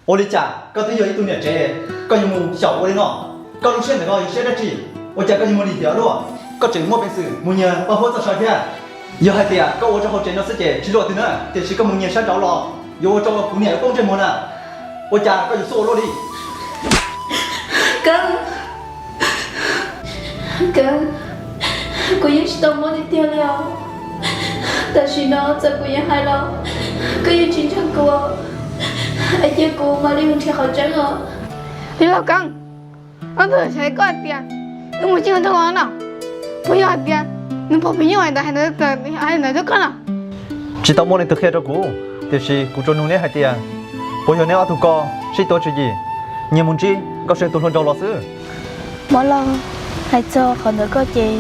Ua li cas koj twb yog ib tug niam tsev, koj yuav mus xyaum ua li no? Koj lub siab ntawm no yog siab dab tsi? Ua cas koj yuav mus lim hiam luaj? Koj tseem muaj peev xwm mus nyiag Paj Huab txoj saw thiab? Yog hais tias koj ua rau hauv tsev no xwb ces tsis luaj twg na, tiam sis koj mus nyiag sab nraud los yuav ua rau kuv niam yuav poob ntsej muag na. Ua cas koj yuav xub ua luaj li? Keeb, Keeb, kuv yeej tsis tau mob tiag tiag li os. Tam sim no txawm kuv yuav hais los koj yeej tsis ntseeg kuv, es cia kuv mam li mus nrhiav qhov tseeb os. Tij laug Keeb, ob tug xav koj hais tias nws mus tsis nws tau los no, puas yog hais tias nws pom phim nyuj hais ntawd, hais ntawd rau koj no? Tsis tau muaj leej twg qhia rau kuv, tiam sis kuv tsuas nug neb hais tias puas yog neb ob tug ko sib tuav tswv yim nyiag mus ntsib Nkauj See tus hluas nraug los xwb. Mob Lauj, hais txog qhov ntawd koj ces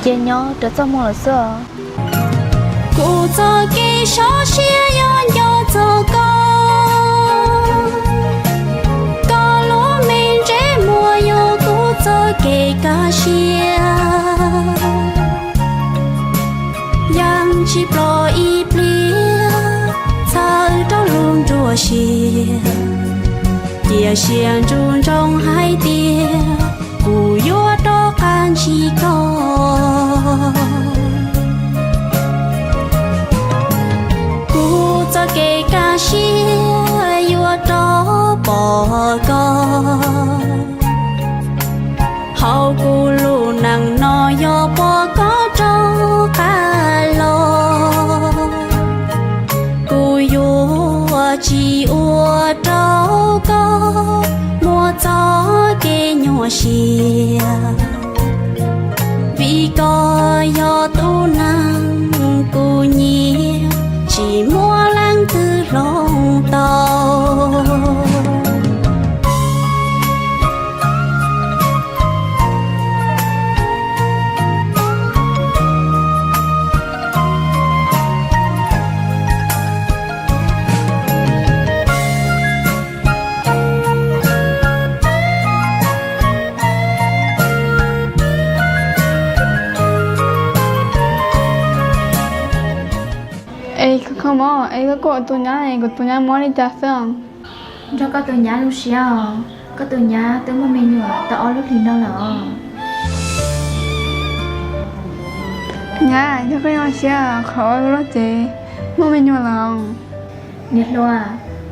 cia nyob rau txoj hmoo lawm xwb os. Kuv txoj kev sob siab yuav nco txog koj, koj lub me ntsej muag yog kuv txoj kev kaj siab. Yeej tsis ploj ib pliag, txhawj rau lub nruab siab, cia siab ntsub ntsoov hais tias kuv yuav rov qab ntsib koj. Kuv txoj kev kaj siab yuav rov pom koj, hauv kuv lub neej no yog pom koj rov qab los. Kuv yuav tsis ua rau koj muaj txoj kev nyuaj siab, vim koj yog tus neeg kuv nyiam, tsis muaj leej twg hloov tau. Es kho kho mov es koj kuj ua tus nyab es kuv tus nyab mob li cas xwb? Nrog koj tus nyab zoo siab os, koj tus nyab twb muaj me nyuam tau ob lub hlis no lawm os. Nyab, yog koj zoo siab qhov ua luaj ces muaj me nyuam lawm. Niam hluas,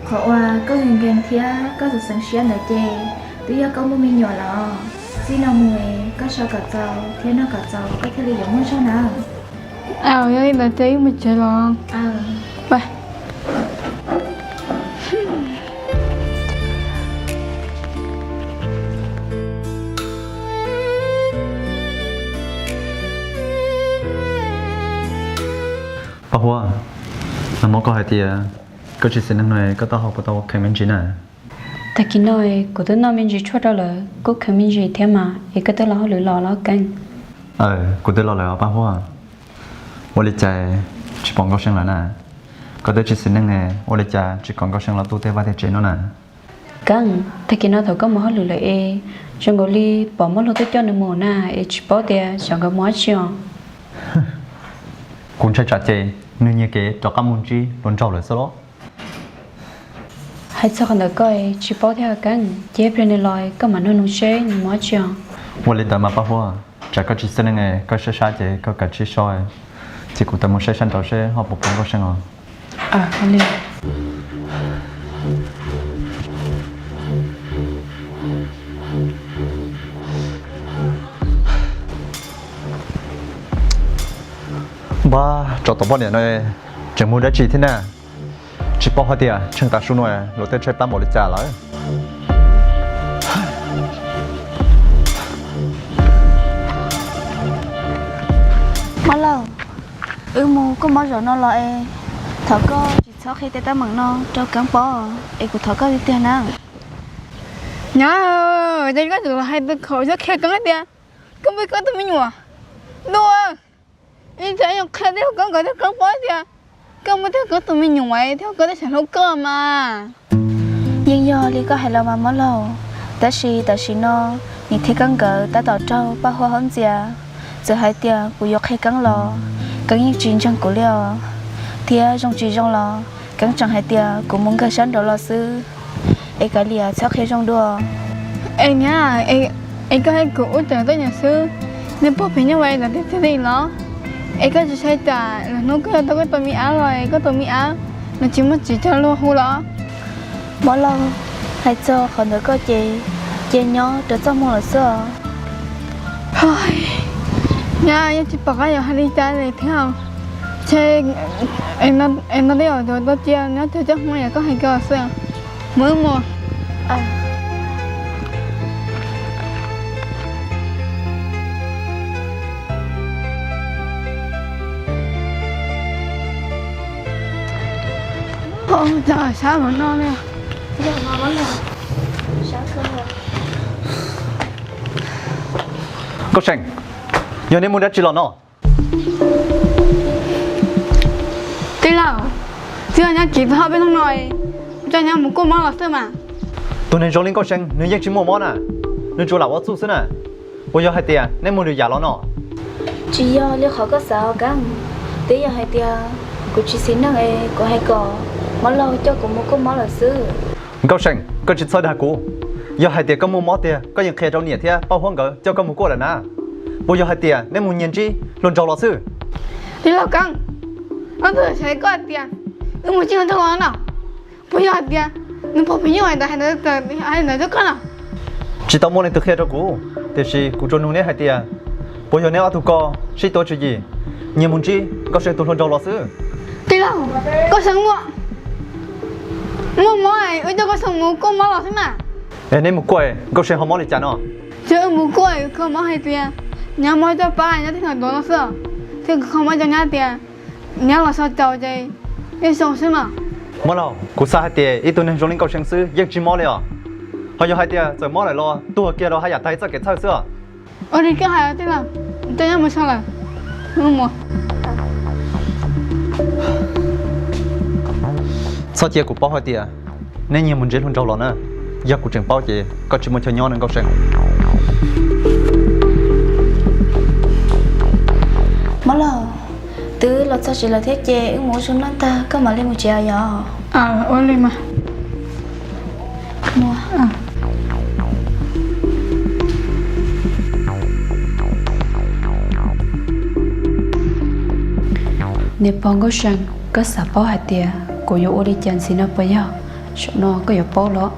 qhov uas koj nkees nkees thiab koj xav xeev siab ntawd ces twb yog koj muaj me nyuam lawm. Txij no mus koj so kom txaus thiab noj kom txaus koj thiaj li yuav muaj zog na. Aw, yog li ntawd ces wb mus tsev los. Paj Huab, nag hmo koj hais tias koj tsis xis neej no koj taub hau puas tau kheev me ntsis na? Tag kis no kuv twb noj me ntsis tshuaj rau lawm, kuj kheev me ntsis thiab mas, es koj twb los hauj lwm los los Keeb? Aw, kuv twb los lawm os Paj Huab. Ua li cas tsis pom Nkauj See lawm na? Koj twb tsis xis neej, ua li cas tsis kom Nkauj See los tu tej vaj tej tsev no na? Keeb, tag kis no thaum koj mus hauj lwm lawm es zoo nkaus li pom muaj luag tuaj coj nws mus na, es tsis paub tias xyov nkawd mus dab tsi os. Kuv ntshai tsam ces nws nyiag kev rov qab mus ntsib hluas nraug lawm xwb los. Hais txog qhov ntawd koj tsis paub thiab Keeb, cia ib pliag nws los koj mam nug nws seb nws mus dab tsi os. Ua li ntawd mas Paj Huab, tsam koj tsis xis neej, koj saib sab ces koj kav tsij so, ces kuv tawm mus saib sab nraud seb ho puas pom Nkauj See os. Npab, tsov tom poj niam no tseem mus dab tsi thiab na? Tsis paub hais tias tsheej tav su no luag tej tshaib plab npaum li cas lawm. Mob Lauj, wb mus kuj mob zaum no los es thov koj tsis txhob qhia tej teeb meem no rau Keeb paub es kuv thov koj tiag tiag na. Nyab, ces koj tseem los hais tus khaum txhob qhia Keeb tias koj muaj Keeb tus me nyuam. Ntuj, ib tsam yuav qhia tej Keeb kom tej Keeb paub tias koj muaj tej Keeb tus me nyuam thiab Keeb twb xav hlub koj mas. Yeej yog li koj hais los mas Mob Lauj, tab sis tam sim no nim thiab Keeb nkawd tab tom raug Paj Huab haub ntxias. Txawm hais tias kuv yuav qhia Keeb los Keeb yeej tsis ntseeg kuv li os, thiab zoo tsis zoo los Keeb tseem hais tias kuv mus nkag sab nraud los xwb. es kav liam txhob qhia zoo dua. Es niam, es koj hais kuv ub tawm tuaj nyiam xwb, nws puas phem nyob ua ntawd tiag tiag li los? Es koj tsis saib tas lwm hnub koj yog tau koj tus me ab los es koj tus me ab, nws tsis muaj txiv coj luag hu los? Mob Lauj, hais txog qhov ntawd koj ces cia nyob rau txoj hmoo lawm xwb os. Nyab, yeej tsis pom qab yuav hais li cas li thiab. Ces es no twb yog yuav tau cia nyob rau txoj hmoo yam koj hais kiag xwb. Mus wb mus. Sab no li. Nkauj See, yog nej mus dab tsi los no? Tij laug, txij no nyob kiv txog peb hnub no, coj nyab mus kuaj mob los xwb mas. Tus neeg zoo li Nkauj See nws yeej tsis muaj mob na, nws tsuas lam ua txuj xwb na. Puas yog hais tias nej mus lwm yam los no? Tsis yog li qhov koj xav os Keeb, twb yog hais tias kuv tsis xis neej es kuv hais kom Mob Laug coj kuv mus kuaj mob lawm xwb. Nkauj See, koj tsis txhob dag kuv. Yog hais tias koj muaj mob tiag koj yeej qhia rau niam thiab Paj Huab nkawd coj koj mus kuaj lawm na. Puas yog hais tias nej mus nyiag ntsib hluas nraug los xwb? Tij laug Keeb, ob tug xav koj tias wb mus ntsib hluas nraug los no, puas yog hais tias nws pog phim nyuj hais ntawd rau koj no? Tsis tau muaj leej twg qhia rau kuv, tiam sis kuv tsuas nug neb hais tias puas yog neb ob tug ko sib tuav tswv yim nyiag mus ntsib Nkauj See tus hluas nraug los xwb? Tij laug, Nkauj See muaj, muaj mob, wb coj Nkauj See mus kuaj mob los xwb mas. Es neb mus kuaj Nkauj See ho mob li cas no? Ces wb mus kuaj kho mob hais tias nyab mob caj pab nyab thiaj li tuav no xwb, thiab kho mob cov nyab tias nyab los so caus ces yeej xyoo xwb mas. Mob Laug, kuv xav hais tias ib tug neeg zoo li Nkauj See xwb yeej tsis mob li os. Ho yog hais tias txawm mob lawm los tuag kiag rau haj yam tag txoj kev txhawj xwb os. Ua li koj hais tij laug, coj nyab mus so lawm. Txhob cia kuv paub hais tias neb nyiag mus ntsib hluas nraug los na. Yog kuv tseem paub ces koj tsis muaj chaw nyob na Nkauj See. Mob Laug, twb los txog tsev lawm thiab ces wb mus ua su noj tag koj mam li mus tsev yom. Ua li mas. Niam pog Nkauj See, koj xav paub hais tias kuv yuav ua li cas ntxiv no puas yog? Zaum no koj yuav paub los.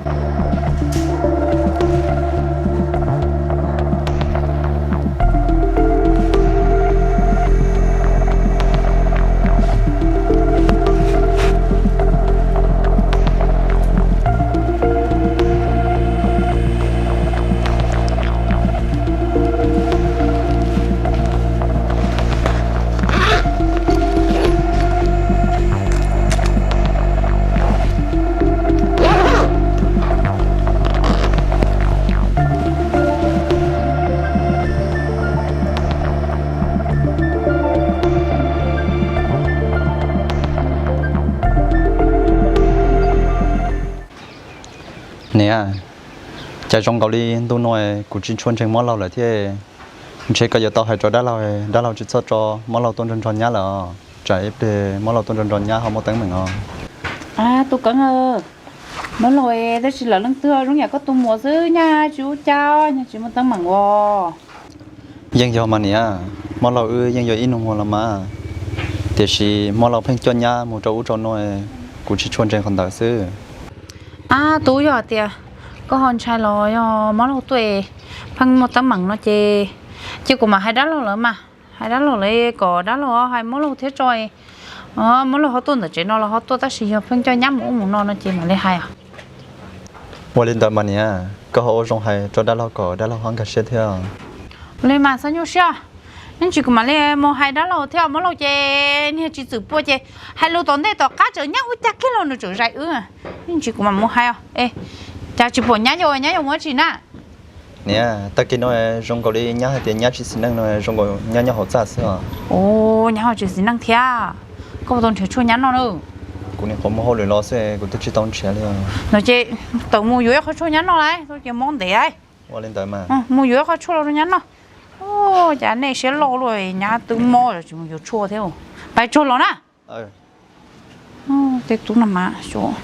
Niam, cas zoo nkaus li ntu no kuv tsis tshua ntseeg Mob Laug lawm thiab. Ntshe koj yuav tau hais rau dab laug, dab laug tsis txhob tso Mob Laug tuaj nrog nrog nyab lawm os, tsam ib pliag Mob Laug tuaj nrog nrog nyab ho muaj teeb meem os. Tus Keeb, Mob Laug tab sis lawv leej twg zoo yam koj tus muam xwb, nyab tsis ua cas, nyab tsis muaj teeb meem os. Yeej yog mas niam, Mob Laug wb yeej yog ib nus muag los mas, tiam sis Mob Laug pheej coj nyab mus rau ub rau no, kuv tsis tshua ntseeg qhov ntawd xwb. Ab, tub, yog tias koj ho ntshai los yog Mob Laug tuaj pheej muaj teeb meem no ces, ces kuv mam hais dab laug lawv mas, hais dab laug lawv kom dab laug hais Mob Laug thiab tso, Mob Laug ho tuaj ntawm tsev no los ho tuaj, tab sis yog pheej coj nyab mus ub mus no no ces mam li hais os. Ua li ntawd mas niam, koj ho ua zoo hais rau dab laug kom dab laug ho nkag siab thiab. Ua li mas txhob nyuaj siab, ib ntsis kuv mam li mus hais dab laug thiab Mob Laug ces niag tsis txwm pua ces hais lus tom ntej tom qab tseem nyab ua cas kiag los nws tseem zais wb. Ib ntsis kuv mam mus hais os. Cas tsis pom nyab yau, nyab yau mus dab tsi na? Niam, tag kis no zoo nkaus li nyab hais tias nyab tsis xis neej no, zoo nkaus nyab nyob hauv txaj xwb os. Ua, nyab ho tsis xis neej thiab, koj puas tau nrhiav tshuaj nyab noj na? Kuv nim qhuav mus hauj lwm los xwb, kuv twb tsis tau nrhiav li. No ces tawm mus yuav ib qho tshuaj nyab noj lauj, tau cia mob ntev. Ua li ntawd mas. Mus yuav ib qho tshuaj los rau nyab noj. Cas nej siab loj luaj, nyab twb mob tsis mus yuav tshuaj thiab. Pais tsuag los na. Tej tub no mas xyov.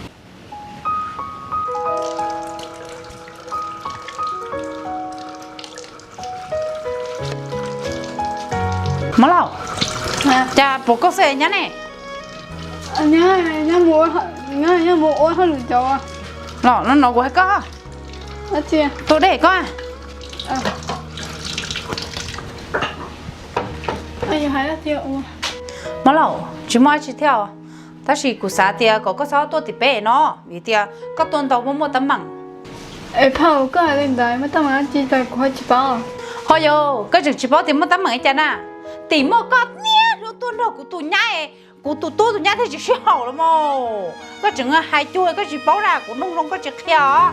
Cas pom koj xwb nyab ne? Nyab mus ua hauj lwm cov. Los no no kuv hais koj. Tus dej koj. Mab laus, tsis muaj dab tsi thiab os. Tab sis kuv xav tias kom koj txhob tuaj tim peb no, vim tias koj tuaj ntau muaj muaj teeb meem. Es phauj, koj hais li ntawd muaj teeb meem dab tsi kuv ho tsis paub. Ho yog koj tseem tsis paub tias muaj teeb meem li cas na, tim muaj koj niaj hnub tuaj nrog kuv tus nyab, kuv tus tub tus nyab thiaj tsis sib haum los mas. Koj tseem hais cuag koj tsis paub na, kuv nug zoo koj tsis qhia os.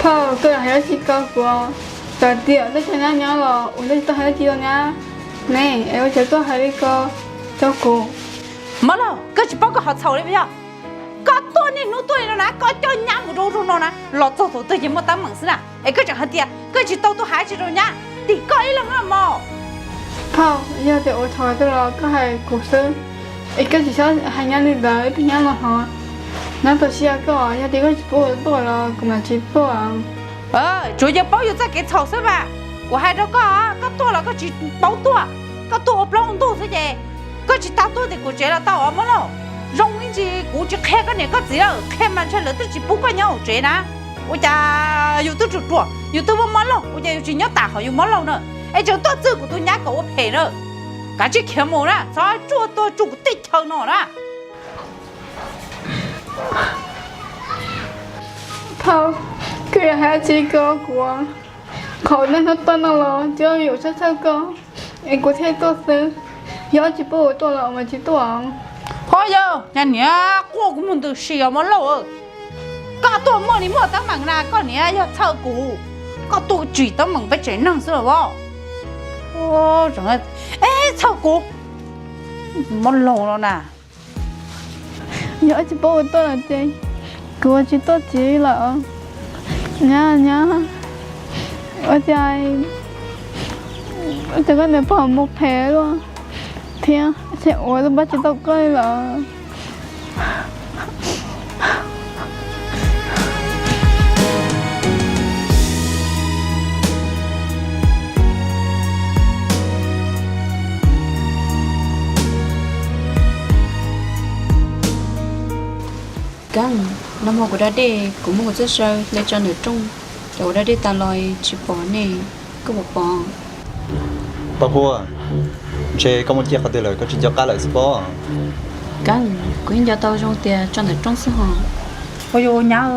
Phauj, koj hais dab tsi ko kuv? Txawm tias koj cov nyab nyob los ua tsis tau hais dab tsi rau nyab ne, es ua cas koj hais li ko rau kuv? Mab laus, koj tsis paub koj ho txhaum li puas yog? Koj tuaj niaj hnub tuaj li no na, koj coj nyab mus rau ub rau no na, los txog thaum twg ces muaj teeb meem xwb na. Es koj tseem hais tias koj tsis tau tuaj hais dab tsi rau nyab, tim koj ib leeg na mog. Phauj, yog tias ua txhaum twg los koj hais kuv xwb, es koj tsis txhob hais nyab li ntawd, ib pliag nyab los hnov. Nyob tau siab koj, yog tias koj tsis pub kuv tuaj los kuv mam tsis tuaj. Tsuas yog paub yus txoj kev txhaum xwb mas. Kuv hais rau koj, koj tuaj los koj tsis paub tuaj, koj tuaj ua plaub ua ntug xwb ces koj tsis tas tuaj tim kuv tsev los tau os Mab laus. Zoo ib ntsis kuv tsis qhia koj niam koj txiv lawm, qhia mas ntshe lawv twb tsis pub koj nyob hauv tsev na. Ua cas yus twb ruam ruam, yus twb muaj Mab laug, ua cas yus tsis nyob tam qhov yus Mab laug na, es tseem tuaj txwj kuv tus nyab kom ua phem na. Kav tsij khiav mus na, txhob tsuaj tuaj tsuj kuv teb chaws no na. Phauj, koj yuav hais dab tsi ko kuv? Qhov nej hnub tuaj no los coj yuav txhawj txhawj koj, es kuv thiaj tuaj xwb. Yog tsis pub kuv tuaj los mas tsis tuaj. Ho yog nyab niam quaj kuv mus ntws si os Mab laug. Koj tuaj muaj li muaj teeb meem na, koj niam yog txhawj kuv, koj tuaj tsim teeb meem peb tsev neeg xwb los as. Eb, txhawj kuv, Mab laug no na. Yog tsis pub kuv tuaj lawm ces kuv tsis tuaj tsev lawm. Nyab, nyab, ua cas, ua cas koj niam pog mus phem luaj thiab, ces ua twb pab tsis tau koj li lawm. Keeb, nag hmo kuv da dej, kuv muab kuv txoj saw hle tso ntawm rooj, ces kuv da dej tas los tsis pom nej, koj puas pom? Paj Huab, ntshe koj muaj ciaj qhov twg lawm koj tsis nco qab lawm xwb pob. Keeb, kuv yeej nco tau zoo tias tso ntawm rooj xwb hos. Ua yus nyab,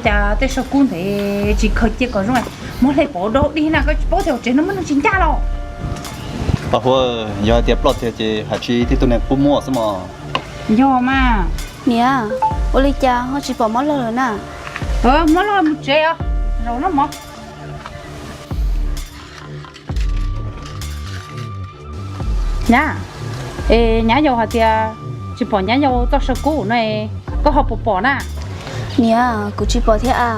cas tej saw kub ntev tsis khaws cia kom zoo, muab hle pov dog dig na, koj tsis paub tias hauv tsev no muaj neeg tsis ncaj los? Paj Huab, yog hais tias ploj tiag ces hais tsis tib tug neeg qub muab xwb mos. Yog mas. Niam, ua li cas ho tsis pom Mob Laug lawm na? Mob Laug mus tsev os, zaum noj mov. Nyab, es nyab yau hais tias tsis pom nyab yau txoj saw kub no, koj ho puas pom na? Niam, kuv tsis pom thiab a.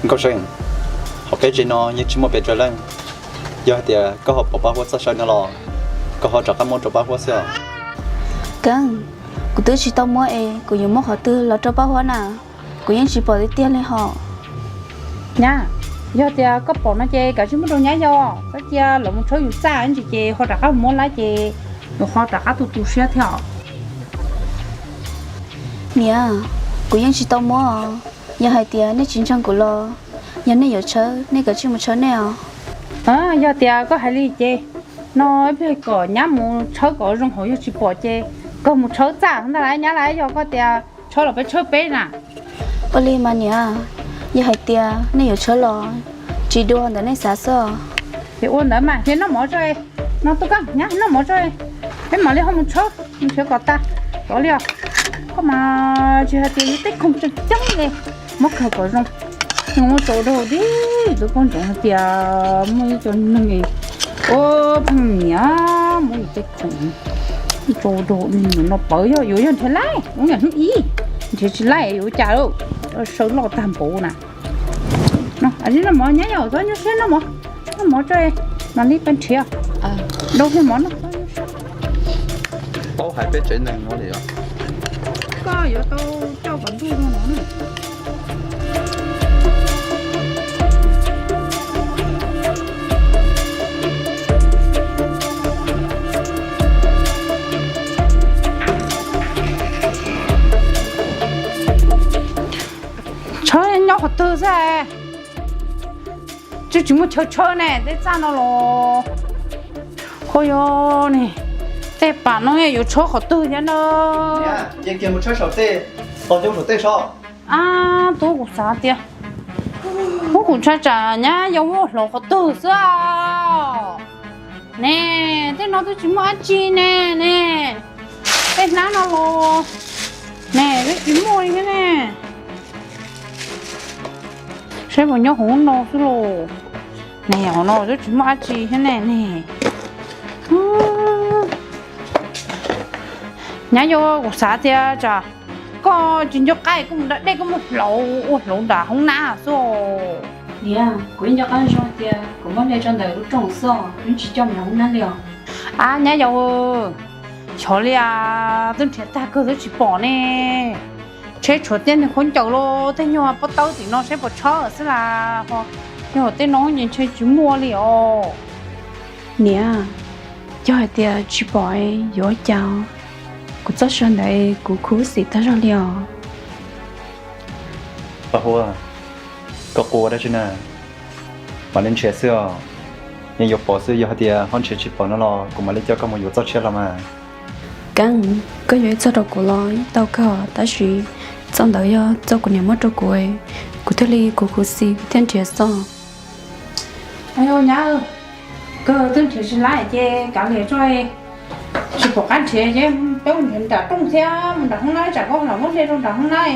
Nkauj See, hauv peb tsev no yeej tsis muaj pes tsawg leej. Yog hais tias koj ho pom Paj Huab txoj saw no los, koj ho rov qab muab rau Paj Huab xwb os. Keeb, kuv twb tsis tau muab es kuv yuav muab qhov twg los rau Paj Huab na? Kuv yeej tsis pom tiag tiag li hos. Nyab, yog tias koj pom no ces kav tsij muab rau nyab yau, txhob cia lawv mus tshawb yus txaj ntsis ces ho rov qab muab lawm ces yus ho rov qab tu tu siab thiab os. Niam, kuv yeej tsis tau muab os. Yog hais tias nej tsis ntseeg kuv los, yog nej yuav tshawb nej kav tsij mus tshawb nej os. Yog tias koj hais li ces, no ib pliag kom nyab mus tshawb kom zoo hauv, yog tsis pom ces koj mus tshawb txaj ntag lauj nyab lauj, yog koj tias tshawb los peb tshawb peb na. Ua li mas niam, yog hais tias nej yuav tshawb los tsis dua ntawm nej xav xwb. Ces ua ntawd mas, ces noj mov tso, no tuaj koj nyab noj mov tso, peb mam li ho mus tshawb, mus tshawb kom tag, tov li os. Koj mas tsis hais tias yus tej khoom tseem ceeb li, muab khaws kom zoo. Muab tso rau tib tus poj ntxoog hais tias muaj ib co neeg, ua pheej niam muab yus tej khoom tso rau no pawv, yog yuav yog nrhiav laij ub yam hnub ib, nrhiav tsis laij yuav ua cas lauj, saw loj tag npaum na. Noj mov nyab yau, txhob nyuaj siab noj mov, noj mov tso, mam li pab nrhiav dau thiaj mov noj. Paub hais peb tsev neeg no li os. Koj yuav tau coj kom ntuj zoo no na. qhov twg xwb. Twb tsis muaj chaw tshawb ne, tej txaj no los. Ho yog ne, tej pam no yuav tshawb qhov twg thiab na? Ces kiag mus tshawb saum tej, tos cov saum tej so. Ab, tub, kuv xav tias, ub, kuv ntshai tsam nyab yuav muab hloov qhov twg xwb. Ne, tej no twb tsis muaj dab tsi ne, ne. Tej hnab no los ne, twb tsis muaj li thiab ne. Saib puas nyob hauv no xwb los. Ne, hauv no twb tsis muaj dab tsi thiab ne, ne. Nyab yau, kuv xav tias tsam koj tsis nco qab koj mus da dej koj muab hloov ua hloov nram hoob nab xwb. Niam, kuv yeej nco qab zoo tias kuv muab hle rau ntawm lub rooj xwb, kuv yeej tsis coj mus hoob nab li os. Ab, nyab yau, xyov li as, twb nrhiav tag kawg twb tsis pom ne. Tsheb tshuav tej niag khaub ncaws los tej nyuag pob tawb tim no saib puas tshawb xwb las, ho yog tej no ntshe tsis muaj li os. Niam, yog hais tias tsis pom yuav ua cas? Kuv txoj saw ntawd kuv khuv xim tag zog li os. Paj Huab, koj quaj dab tsi na? Mam li nrhiav xwb os. Yeej yuav pom xwb, yog hais tias ho nrhiav tsis pom no los kuv mam li coj koj mus yuav txoj tshiab los mas. Keeb, koj yuav ib txoj rau kuv los yeej tau kawg, tab sis txoj ntawd yog txoj kuv niam muab rau kuv, kuv thiaj li kuv khuv xim kuv thiaj nrhiav xwb. Nyab, koj twb nrhiav tsis laib ces kav liam tso, tsis pom qab nrhiav ces peb mus nrhiav nram rooj thiab mus nram hoob nab, tsam koj los muab hle rau nram hoob nab.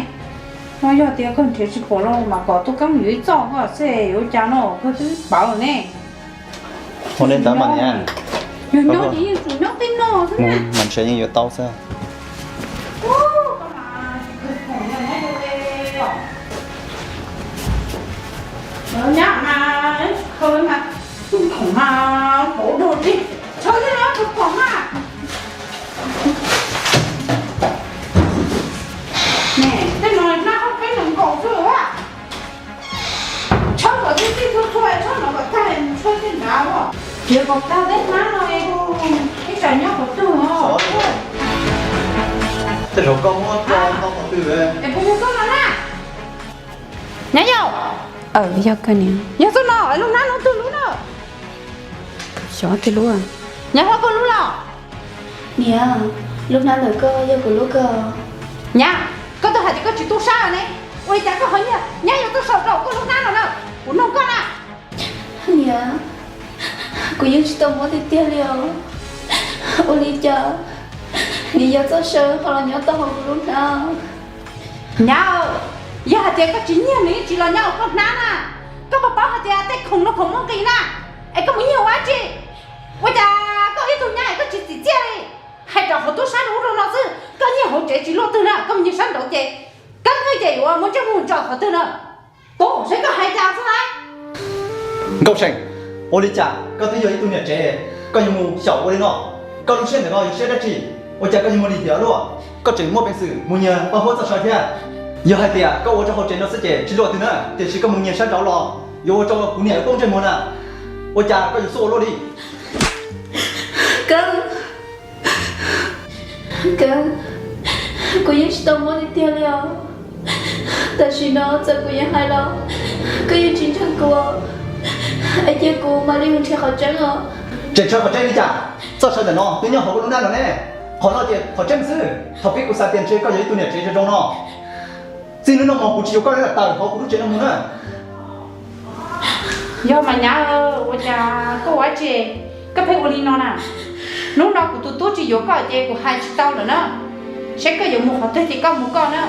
No yog tias koj nrhiav tsis pom los mas kom tub Keeb yuav ib txoj koj xwb, yuav ua cas no koj twb pawv lawm ne. Ua li ntawd mas niam, yog nyob ces yeej tsuas nyob tej no xwb na. Mas ntshe yeej yuav tau xwb. Nyab mas, khoom mas, khoom mas, khoom dog li, tshawb tej no tsis pom mas. Ne, tej no nab qhov peb nees nkaum xwb a. Tshawb kom tib tib txhua txhua, tshawb no kom tag, tshawb tej nrad as. Tsis kom tag tej hnab no, ib tsam nyob qhov twg os. Tej zaum koj muab tso tau qhov twg es kuv mus koj no na. Nyab yau. Aw, yog kawg niam. Yog txoj no, lub hnab no twg lub na? Xyov twg lub. Nyab, yog koj lub los? Niam, lub hnab ntawm koj yog kuv lub kawg. Nyab, koj twb hais tias koj tsis tub sab ne, ua li cas koj ho nyiag nyab yau txoj saw rau koj lub hnab no na? Kuv nug koj na. Niam, kuv yeej tsis tau muab tiag tiag li os. Ua li cas niam yau txoj saw ho los nyob tau hauv kuv lub hnab? Nyab, yog hais tias koj tsis nyiag nws tsis los nyob hauv koj hnab na, koj puas paub hais tias tej khoom no khoom muaj nqis na, es koj mus nyiag ua dab tsi? Ua cas koj ib tug nyab es koj tsis txim txiaj li? Hais rau qhov tub sab rau ub rau no xwb, koj nyiag hauv tsev tsis luaj twg na, koj mus nyiag sab nraud ces koj twb ces yuav muab ntsej muag ntso qhov twg na? Tuaj saib koj hais cas xwb na. Nkauj Seem, ua li cas koj twb yog ib tug niam tsev, koj yuav mus xyaum ua li no? Koj lub siab ntawm no yog siab dab tsi? Ua cas koj yuav mus lim hiam luaj? Koj tseem muaj peev xwm mus nyiag Paj Huab txoj saw thiab. Yog hais tias koj ua rau hauv tsev no xwb ces tsis luaj twg na, tiam sis koj mus nyiag sab nraud los yuav ua rau kuv niam poob ntsej muag na. Ua cas koj yuav xub ua luaj li? Kawg, kawg, kuv yeej tsis tau muab tiag tiag li os. Tam sim no txawm kuv yuav hais los koj yeej tsis ntseeg kuv, es cia kuv mam li mus nrhiav qhov tseeb os. Tseem nrhiav qhov tseeb li cas? Txoj saw ntawm no twb nyob hauv koj lub hnab no ne. Qhov no ces qhov tseeb xwb. Thaum pib kuv xav tias ntshe koj yog ib tug niam tsev zoo zoo no. Txij hnub no mus kuv tsis yuav koj tawm hauv kuv lub tsev no mus na. Yog mas nyab, ua cas koj ua dab tsi koj pheej ua li no na? Hnub no kuv tus tub tsis yuav koj ces kuv hais tsis tau lawm na. Saib koj yuav mus qhov twg ces koj mus koj na.